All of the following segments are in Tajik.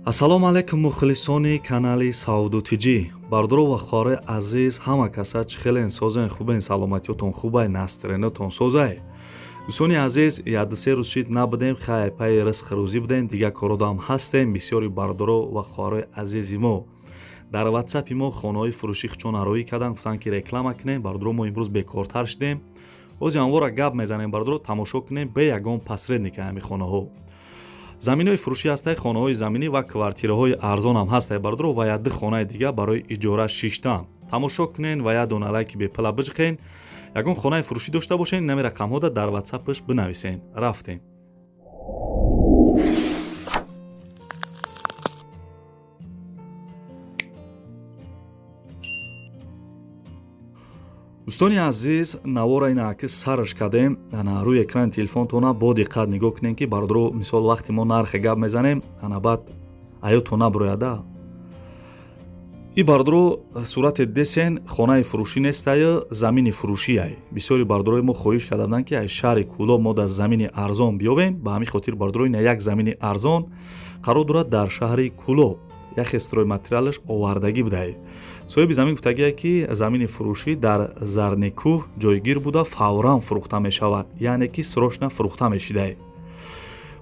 Ассалому алайкум, мухлисони канали Савду Тиҷӣ, бардоро ва хоҳарои азиз, ҳама каса чӣ хелен, созен, хубен, саломатиётон хубай, настроениятон созай? Дӯстони азиз, 1-3 рӯз шид набудем, хай, пайи ризқ рӯзӣ будем, дигар кородам ҳастем. Бисёри бардоро ва хоҳарои азизи мо дар ватсапи мо хонаҳои фурӯшӣ хучона роҳӣ карданд, гуфтанд, ки реклама кунем. Бардоро, мо имрӯз бекортар шудем, боз янвора гап мезанем. Бардоро, тамошо кунем, бе ягон посредника ҳами хонаҳо, заминҳои фурӯшӣ ҳастай, хонаҳои заминӣ ва квартираҳои арзонам ҳастай, бардоро, ва 1-2 хонаи дига барои иҷора шиштан. Тамошо кунен ва як дона лайки бепила биҷиқен. Ягон хонаи фурӯшӣ дошта бошен, нами рақамҳода дар ватсапаш бинависен. Рафтем. Дӯстони азиз, навора ина ки сараш кардем, ана рӯи экрани телефонтона бо диққат нигоҳ кунем, ки, бардоро, мисол, вақте мо нархе гап мезанем, ана баъд аётон набурояда. И, бардоро, сурате десен, хонаи фурӯшӣ нестаю, замини фурӯшиай. Бисёри бардорои мо хоҳиш карда буданд, ки аз шаҳри Кӯлоб мо дар замини арзон биёвем. Ба ҳамин хотир, бардоро, ина як замини арзон қарор дорад дар шаҳри Кӯлоб, яхе стройматериалаш овардагӣ будай. Соҳиби замин гуфтагие, ки замини фурӯшӣ дар Зарникӯҳ ҷойгир буда, фавран фурӯхта мешавад, яъне ки срочно фурӯхта мешидай.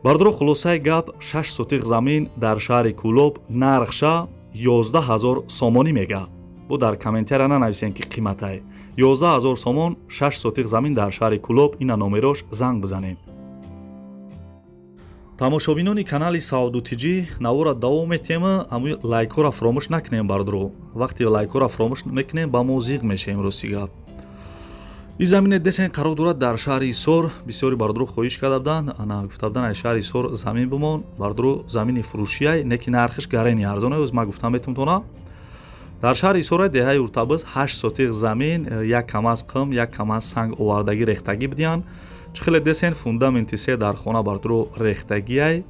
Бардоро, хулосаи гап, 6 сотих замин дар шаҳри Кӯлоб, нархша 11 000 сомонӣ мега. Бо дар комментария нанависем, ки қиматай. 11 000 сомон, 6 сотих замин дар шаҳри Кӯлоб. Ина номерош, занг бизанем. Тамошобинони канали Савду Тиҷӣ, навора давом метиҳем. Ҳамуи лайкҳоро фуромӯш накунем, бардоро. Вақте лайкҳоро фуромӯш мекунем, ба мо зиқ мешавем. Рости гап, ин замине десен қарор дорад дар шаҳри Ҳисор. Бисёри бардоро хоҳиш карда буданд, ана гуфта буданд, аз шаҳри Ҳисор замин бимон. Бардоро, замини фурӯшияй, не ки нархиш гарени арзоне, оз ман гуфтам метумтона. Дар шаҳри Ҳисора, деҳаи Уртабиз, 8 сотиқ замин, як камаз қум, як камаз санг овардагӣ, рехтагӣ бидиҳанд. Чӣ хеле десен, фундаменти се дар хона, бардоро, рехтагиай.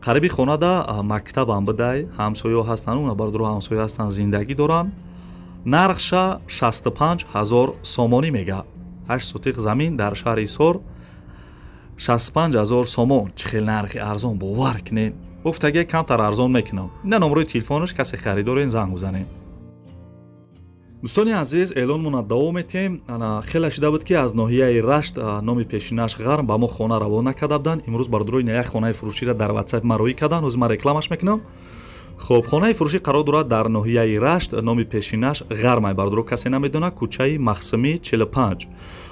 Қариби хонада мактабам бидай, ҳамсоё ҳастанд, уна, бардоро, ҳамсоё ҳастанд, зиндагӣ доранд. Нархша 65 000 сомонӣ мега. 8 сотиқ замин дар шаҳри Ҳисор, 65 000 сомон. Чӣ хел нархи арзон, бовар кунем. Гуфтаге, камтар арзон мекунам. Ина номрои телефонаш, касе харидорен, занг бизанем. Дӯстони азиз, эълонмона давом метиҳем. Хеле шида буд, ки аз ноҳияи Рашт, номи пешинаш Ғарм, ба мо хона равон накарда буданд. Имрӯз, бардорои, як хонаи фурӯширо дар ватсап ман роҳӣ карданд, ҳозир ман рекламаш мекунам. Хуб, хонаи фурӯшӣ қарор дорад дар ноҳияи Рашт, номи пешинаш Ғармай, бардоро, касе намедонад, кӯчаи Махсимӣ, 45,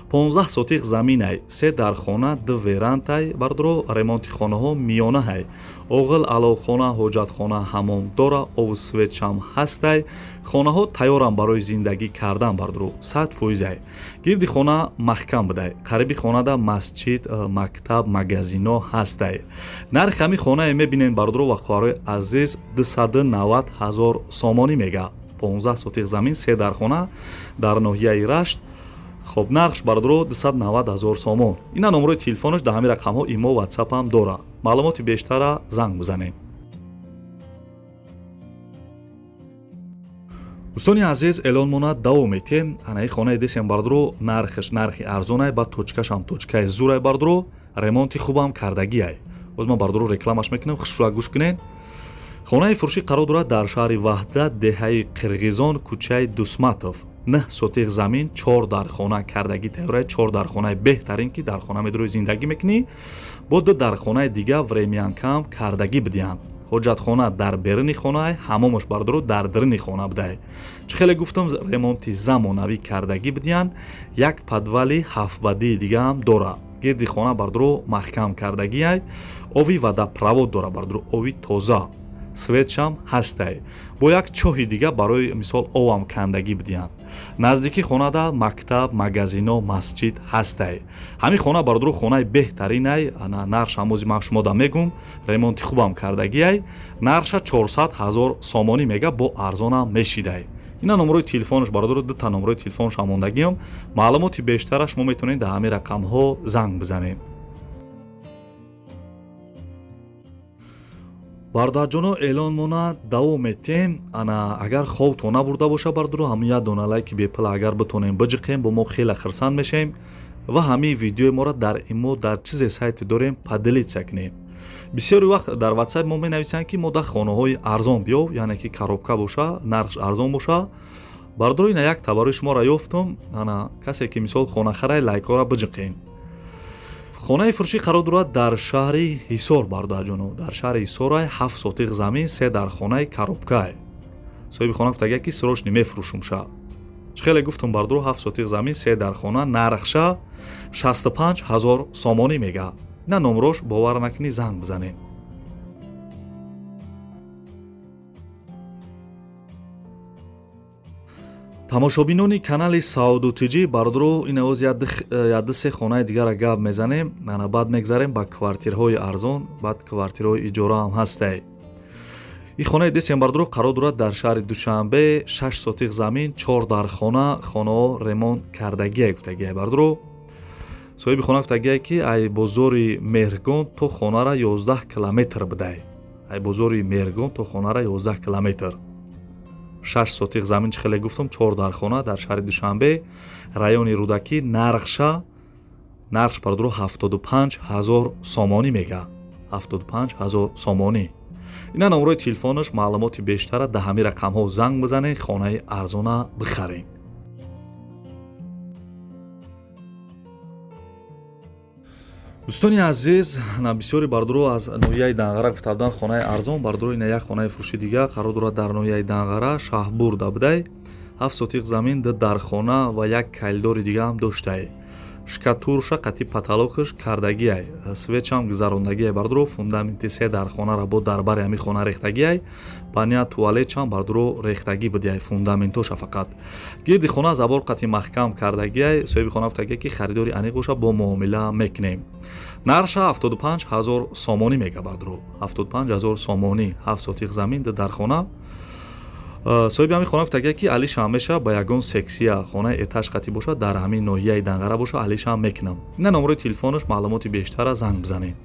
15 сотиқ заминай, се дархона, ду верантай. Бардоро, ремонти хонаҳо миёнаҳай, оғил, аловхона, ҳоҷатхона, ҳамом дора, обу светшам ҳастай. Хонаҳо тайёрам барои зиндагӣ кардан, бардоро, 100%ай. Гирди хона маҳкам будай, қариби хонада масҷид, мактаб, магазино ҳастай. Нархи ҳами хонае мебинем, бардоро ва хоҳарои азиз, 290 000 сомонӣ мега. 15 сотиқ замин, се дархона дар ноҳияи Рашт. Хоб, нархш, бардоро, 290 000 сомон. Ина номрои телефонаш, дар ҳамин рақамҳо имо, ватсапам дорад. Маълумоти бештара занг бизанем. Дӯстони азиз, эълонмона давом метиҳем. Анаи хонаи десем, бардоро, нархаш нархи арзонай, баъд точкашам точкаи зурай, бардоро, ремонти хубам кардагиай. Боз ман, бардоро, рекламаш мекунам, хушрӯя гӯш кунед. Хонаи фурӯшӣ қарор дорад дар шаҳри Ваҳдат, деҳаи Қирғизон, кӯчаи Дусматов, 9 сотиқ замин, чор дархона кардагӣ тайёрай, чор дархонаи беҳтарин, ки дар хона медрои, зиндагӣ мекунӣ. Бо ду дархонаи дига времянкам кардагӣ бидиҳанд. Ҳоҷатхона дар беруни хонаай, ҳамомаш, бардоро, дар даруни хона будай. Чӣ хеле гуфтам, ремонти замонавӣ кардагӣ бидиҳанд. Як подвали ҳафтбадии дигаам дора. Гирди хона, бардоро, маҳкам кардагиай, ови водопровод дора, бардоро, ови тоза, светшам ҳастай. Бо як чоҳи дига барои мисол овам кандагӣ бидиҳанд. Наздики хонада мактаб, магазино, масҷид ҳастай. Ҳамин хона, бардоро, хонаи беҳтаринай. Нархш ҳамози ман шумода мегум, ремонти хубам кардагиай. Нархша 400 000 сомонӣ мега, бо арзонам мешидай. Ина номрои телефонаш, бародаро, дута номрои телефонаш мондагиам. Маълумоти бештара шумо метавонед дар ҳамин рақамҳо занг бизанед. Бародарҷоно, эълонмона давом метиҳем. Ана, агар хобтон набурда боша, бардоро, ҳамин як дона лайки бепила агар битонем биҷиқем, бо мо хеле хирсанд мешавем ва ҳамин видеои моро дар имо, дар чизе сайте дорем, поделиться кунем. Бисёри вақт дар WhatsApp мо менависанд, ки мо да хонаҳои арзон биёв, яъне ки коробка боша, нархш арзон боша. Бардоро, ина якта барои шуморо ёфтум. Ана касе ки мисол хонахарай, лайкҳоро биҷиқен. Хонаи фурӯшӣ қарор дорад дар шаҳри Ҳисор, бародарҷоно. Дар шаҳри Ҳисорай, 7 сотиқ замин, се дар хонаи коробкай. Соҳиби хона гуфтага, ки срочно мефурӯшумша. Чӣ хеле гуфтум, бардоро, 7 сотиқ замин, се дар хона, нархша 65 ҳазор сомонӣ мега. На номрош, бовар накунӣ, занг бизанем. Тамошобинони канали Сауду Тиҷӣ, бародаро, ин овоз яду се хонаи дигара гап мезанем. Ана баъд мегзарем ба квартираҳои арзон, баъд квартираҳои иҷора ҳам ҳастай. Ин хонаи десем, бародаро, қарор дорад дар шаҳри Душанбе, 6 сотиқ замин, чор дар хона, хонаҳо ремонт кардагия гуфтагия, бародаро. Соҳиби хона гуфтагия, ки ай бозори Меҳргон то хонара 11 километр будай. Ай бозори Меҳргон то хонара 11 километр. 6 сотиқ замин, чӣ хеле гуфтам, чор дар хона, дар шаҳри Душанбе, райони Рӯдакӣ. Нархш, бародаро, 75 ҳазор сомонӣ мега, 75 ҳазор сомонӣ. Ина номрои телефонаш, маълумоти бештара да ҳамин рақамҳо занг бизанед, хонаи арзона бихаред. Дӯстони азиз, на бисёри бардоро аз ноҳияи Данғара гуфта буданд хонаи арзон. Бардоро, ина як хонаи фурӯши дига қарор дорад дар ноҳияи Данғара, Шаҳбурда будай. 7 сотиқ замин, ду дархона ва як калидори дига ҳам доштай. Шкатурша қати потолокаш кардагиай, свечам гузарондагиай, бардоро. Фундаменти се дархонара бо дар бари ҳамин хона рехтагиай. Баня, туалетчам, бардоро, рехтагӣ будиай, фундаментоша фақат. Гирди хона забор қати маҳкам кардагиай. Соҳиби хона гуфтагиай, ки харидори аниқ боша, бо муомила мекунем. Нарша 75 ҳазор сомонӣ мега, бардоро, 75 ҳазор сомонӣ, 7 сотиқ замин, ду дархона. Соҳиби ҳамин хона гуфтагиай, ки алишам меша, ба ягон сексия хонаи этаж қатӣ бошад, дар ҳамин ноҳияи Данғара боша, алишам мекунам. Ина номрои телефонаш, маълумоти бештара занг бизанед.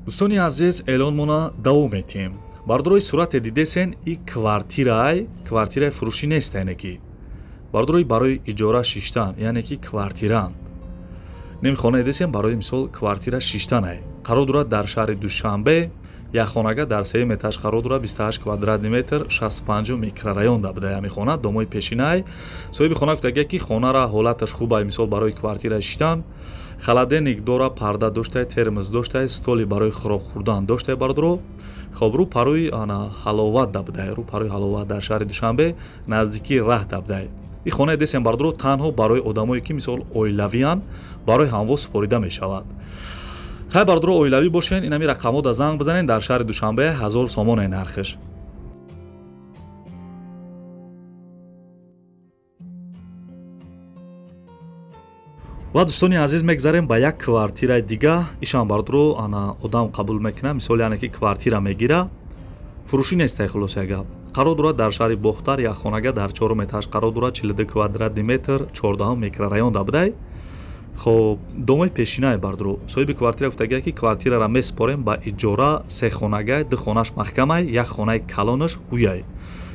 Дӯстони азиз, эълонмона давом метиҳем. Бардорои, сурате дидесен, и квартираай, квартираи фурӯшӣ нест, яъне ки, бардорои, барои иҷора шиштан, яъне ки квартирант. Неми хона дидесен, барои мисол квартира шиштанай. Қарор дорад дар шаҳри Душанбе, як хонага дар сеюм этаж қарор дорад, 28 квадратный метр, 65 микрорайонда буда ҳамин хона, домои пешинай. Соҳиби хона гуфтагия, ки хонара ҳолаташ хубай, мисол барои квартира шиштан. Холодильник дора, парда доштай, термос доштай, столи барои хӯрок хӯрдан доштай, бардоро. Хоб, рӯ парои ана Ҳаловат да будай, рӯ парои Ҳаловат, дар шаҳри Душанбе, наздикии раҳ да будай. Ин хонаи десем, бардоро, танҳо барои одамое ки мисол оилавиянд, барои ҳамво супорида мешавад. Хай, бардоро, оилавӣ бошен, инами рақамҳо да занг бизанед. Дар шаҳри Душанбе, 1000 сомоне нархш. Ва, дӯстони азиз, мегзарем ба як квартираи дига. Ишам, бардоро, ана одам қабул мекунад, мисол, яъне ки квартира мегира, фурӯшӣ нестай. Хулоса гап, қарор дорад дар шаҳри Бохтар, як хонага дар чорум этаж қарор дорад, 42 квадратный метр, 14-ум микрорайонда будай. Хоб, домои пешинае, бардоро. Соҳиби квартира гуфтагия, ки квартирара месупорем ба иҷора, се хонагай, ду хонаш маҳкамай, як хонаи калонаш ҳуяй.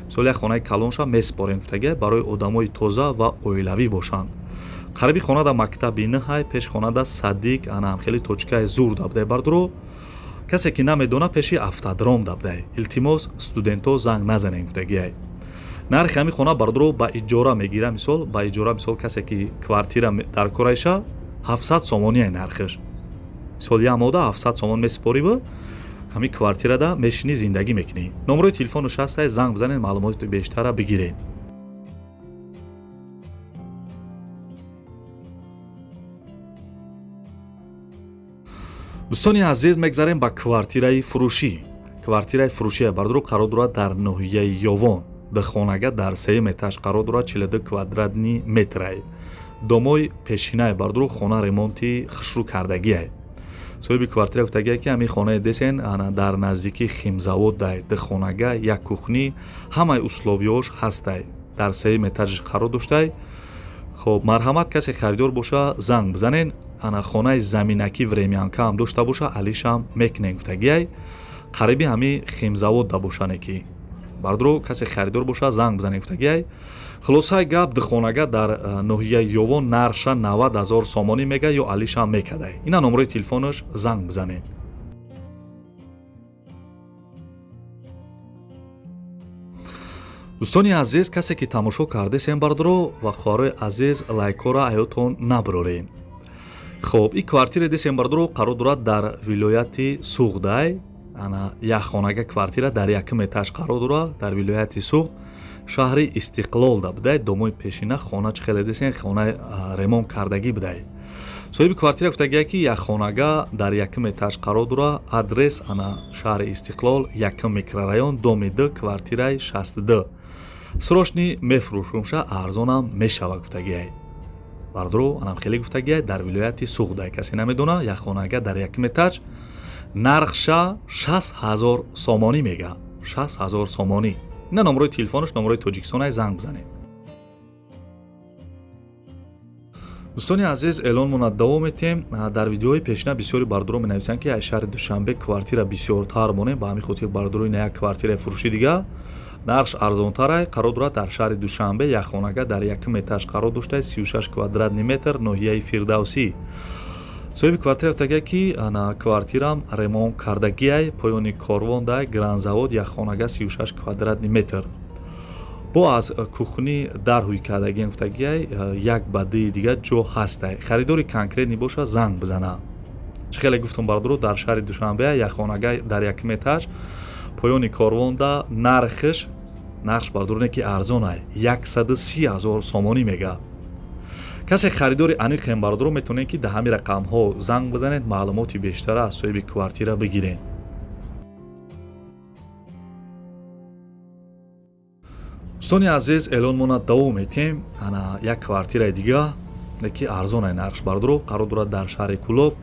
Мисол, як хонаи калонша месупорем гуфтагия, барои одамои тоза ва оилавӣ бошанд. Қариби хонада мактаби ниҳай, пеш хонада садик, анаам хеле точкаи зур да будай, бардоро. Касе ки намедона, пеши автодром да будай. Илтимос, студентҳо занг назанем гуфтагиай. Нархи ҳамин хона, бардоро, ба иҷора мегира, мисол ба иҷора, мисол касе ки квартира дар корайша, 700 сомоние нархш. Мисол, як мода 700 сомон месупориву ҳамин квартирада мешинӣ, зиндагӣ мекунӣ. Номрои телефонаш ҳастай, занг бизанед, маълумоти бештара бигиред. Дӯстони азиз, мегзарем ба квартираи фурӯшӣ. Квартираи фурӯшия, бардоро, қарор дорад дар ноҳияи Ёвон, ду хонага дар сеюм этаж қарор дорад, 42 квадратный метрай, домои пешинае, бардоро, хона ремонти хушрӯ кардагиай. Соҳиби квартира гуфтагия, ки ҳамин хонаи десен, ана дар наздикии химзавод дай, ду хонага, як кухни, ҳамаи условияҳош ҳастай, дар сеюм этажш қарор доштай. Хоб, марҳамат, касе харидор боша, занг бизанен. Ана хонаи заминакӣ, времянка ҳам дошта боша, алишам мекунем гуфтагиай. Қариби ҳамин химзавод да бошане ки Бардро, касе харидор боша, занг бизанед гуфтагиай. Хулосаи гап, духонага дар ноҳияи Ёвон нархша 90 000 сомонӣ мега, ё алиша мекадай. Ина номрои телефонаш, занг бизанед. Дӯстони азиз, касе ки тамошо кардесем, бардро ва хоҳарои азиз, лайкҳоро аётон набароред. Хоб, ин квартира десем, бардро, қарор дорад дар вилояти Суғдай. Ана як хонага квартира дар якум этаж қарор дорад, дар вилояти Суғд, шаҳри Истиқлолда будай. Домои пешина хона чӣ хеле десен, хона ремонт кардагӣ будай. Соҳиби квартира гуфтагия, ки як хонага дар якум этаж қарор дорад. Адрес ана шаҳри Истиқлол, якум микрорайон, доми 2, квартираи 62. Срочный мефурӯшумша, арзонам мешава гуфтагиай. Бардро, анам хеле гуфтагиай, дар вилояти Суғдай, касе намедона, як хонага дар якум этаж, нархша 60 000 сомонӣ мега, 60 000 сомонӣ. Ина номрои телефонаш, номрои Тоҷикистонай, занг бизанед. Дӯстони азиз, эълонмона давом метиҳем. Дар видеоҳои пешина бисёри бардоро менависанд, ки аз шаҳри Душанбе квартира бисёртар монем. Ба ҳамин хотир, бардоро, ина як квартираи фурӯшӣ дига, нархш арзонтарай, қарор дорад дар шаҳри Душанбе, як хонага дар якум этаж қарор доштае, 36 квадратный метр, ноҳияи Фирдавсӣ. Соҳиби квартира гуфтагия, ки ана квартирам ремонт кардагиай, поёни корвондай, Гранзавод, як хонага, 36 квадратный метр. Бо аз кухни дар ҳуй кардагиам гуфтагиай, як ба дии дига ҷо ҳастай. Харидори конкретный боша, занг бизана. Чӣ хеле гуфтам, бардоро, дар шаҳри Душанбе, як хонага дар якум этаж, поёни корвонда. Нархш, бардоро, не ки арзонай, 130 000 сомонӣ мега. Касе харидори аниқем, бардоро, метавонед, ки дар ҳамин рақамҳо занг бизанед, маълумоти бештара аз соҳиби квартира бигиред. Дӯстони азиз, эълонмона давом метиҳем. Ана як квартираи дига, ки арзонай нархш, бардоро, қарор дорад дар шаҳри Кӯлоб,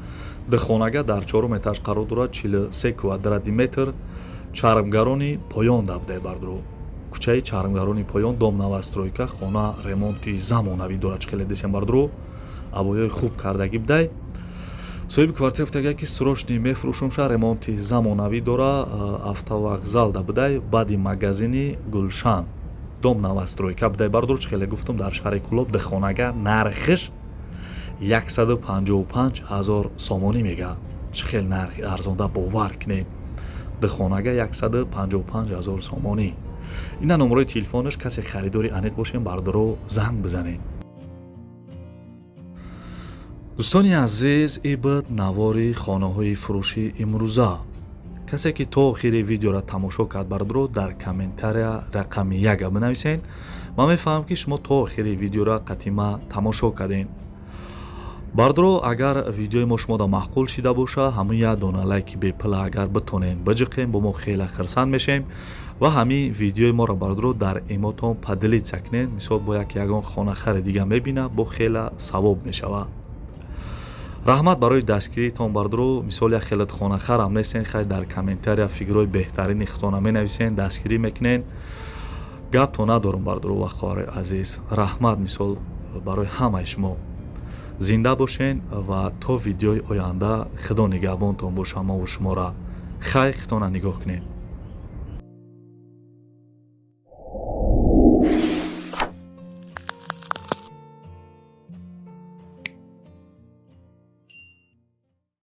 духонага дар чорум этаж қарор дорад, 43 квадратный метр, Чармгарони поён да будай, бардоро, кӯчаи Чармгарони поён, дом новостройка. Хона ремонти замонавӣ дорад, чӣ хеле десем, бардоро, обоёи хуб кардагӣ будай. Соҳиби квартира гуфтагия, ки срочный мефурӯшумша, ремонти замонавӣ дора, автовокзал да будай, баъди магазини Гулшан, дом новостройка будай, бардоро. Чӣ хеле гуфтам, дар шаҳри Кӯлоб, духонага, нархиш 155 000 сомонӣ мега. Чӣ хел нархи арзонда, бовар кунед, духонага 155 000 сомонӣ. Ина номрои телефонаш, касе харидори аниқ бошем, бардоро, занг бизанед. Дӯстони азиз, ин буд навори хонаҳои фурӯши имрӯза. Касе ки то охири видеоро тамошо кард, бардоро, дар комментария рақами яка бинависед. Ман мефаҳмам, ки шумо то охири видеоро қатима тамошо кардем. Бардоро, агар видеои мо шумода маъқул шида боша, ҳамун як дона лайки бепила агар битонем биҷиқем, бо мо хеле хирсанд мешем. Ва ҳамин видеои моро, бардоро, дар имотон поделиться кунед. Мисол, бо як ягон хонахари дига мебина, бо хела савоб мешава. Раҳмат барои дастгириитон, бардоро. Мисол, як хеле хонахарам нестен, хай, дар комментария фикрҳои беҳтарини худтона менависен, дастгирӣ мекунен. Гапто надорум, бардоро ва хоҳарои азиз. Раҳмат, мисол, барои ҳамаи шумо. Зинда бошен ва то видеои оянда Худо нигаҳбонтон боша. Мову шуморо хайр, худтона нигоҳ кунед.